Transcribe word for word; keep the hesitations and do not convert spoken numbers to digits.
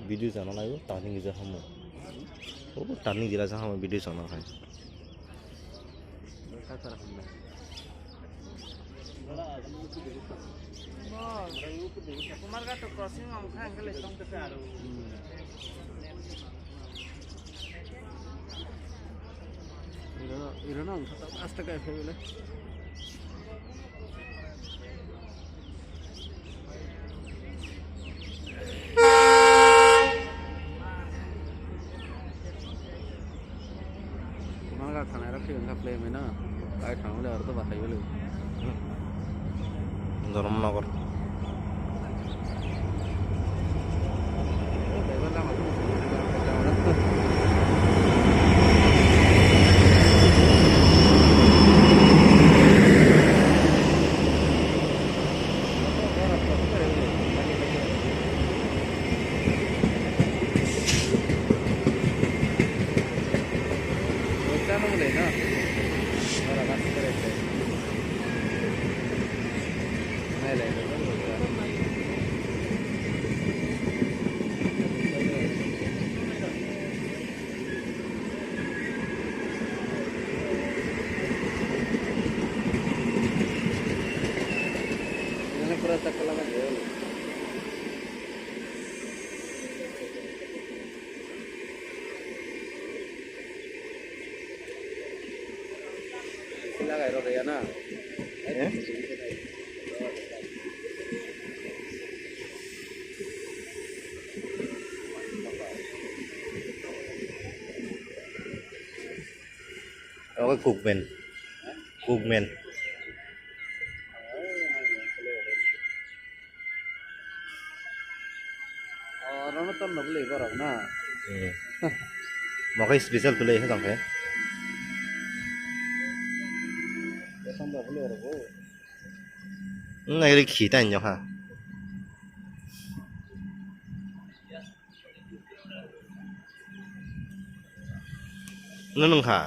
Video chana lai o turning gija hamo. O turning gila sa hamo video chana khai. Kumar ga to crossing ang khai ang kale tong te aro. Iro iro na ang kata asta kai fe bele. Kumar ga thana ra phiyong kha play mai na. Kai thang le arto ba khai bele. Dharmanagar. Lagai rw ya na. Eh? Oke, Cookman. Cookman. Orono ton no bwlwi borok na. Hmm. Mokai special tuli hai tongkhe. Ton no bwlwi rok bo. Nai ri khi ta nyo ha. Nung nung kha.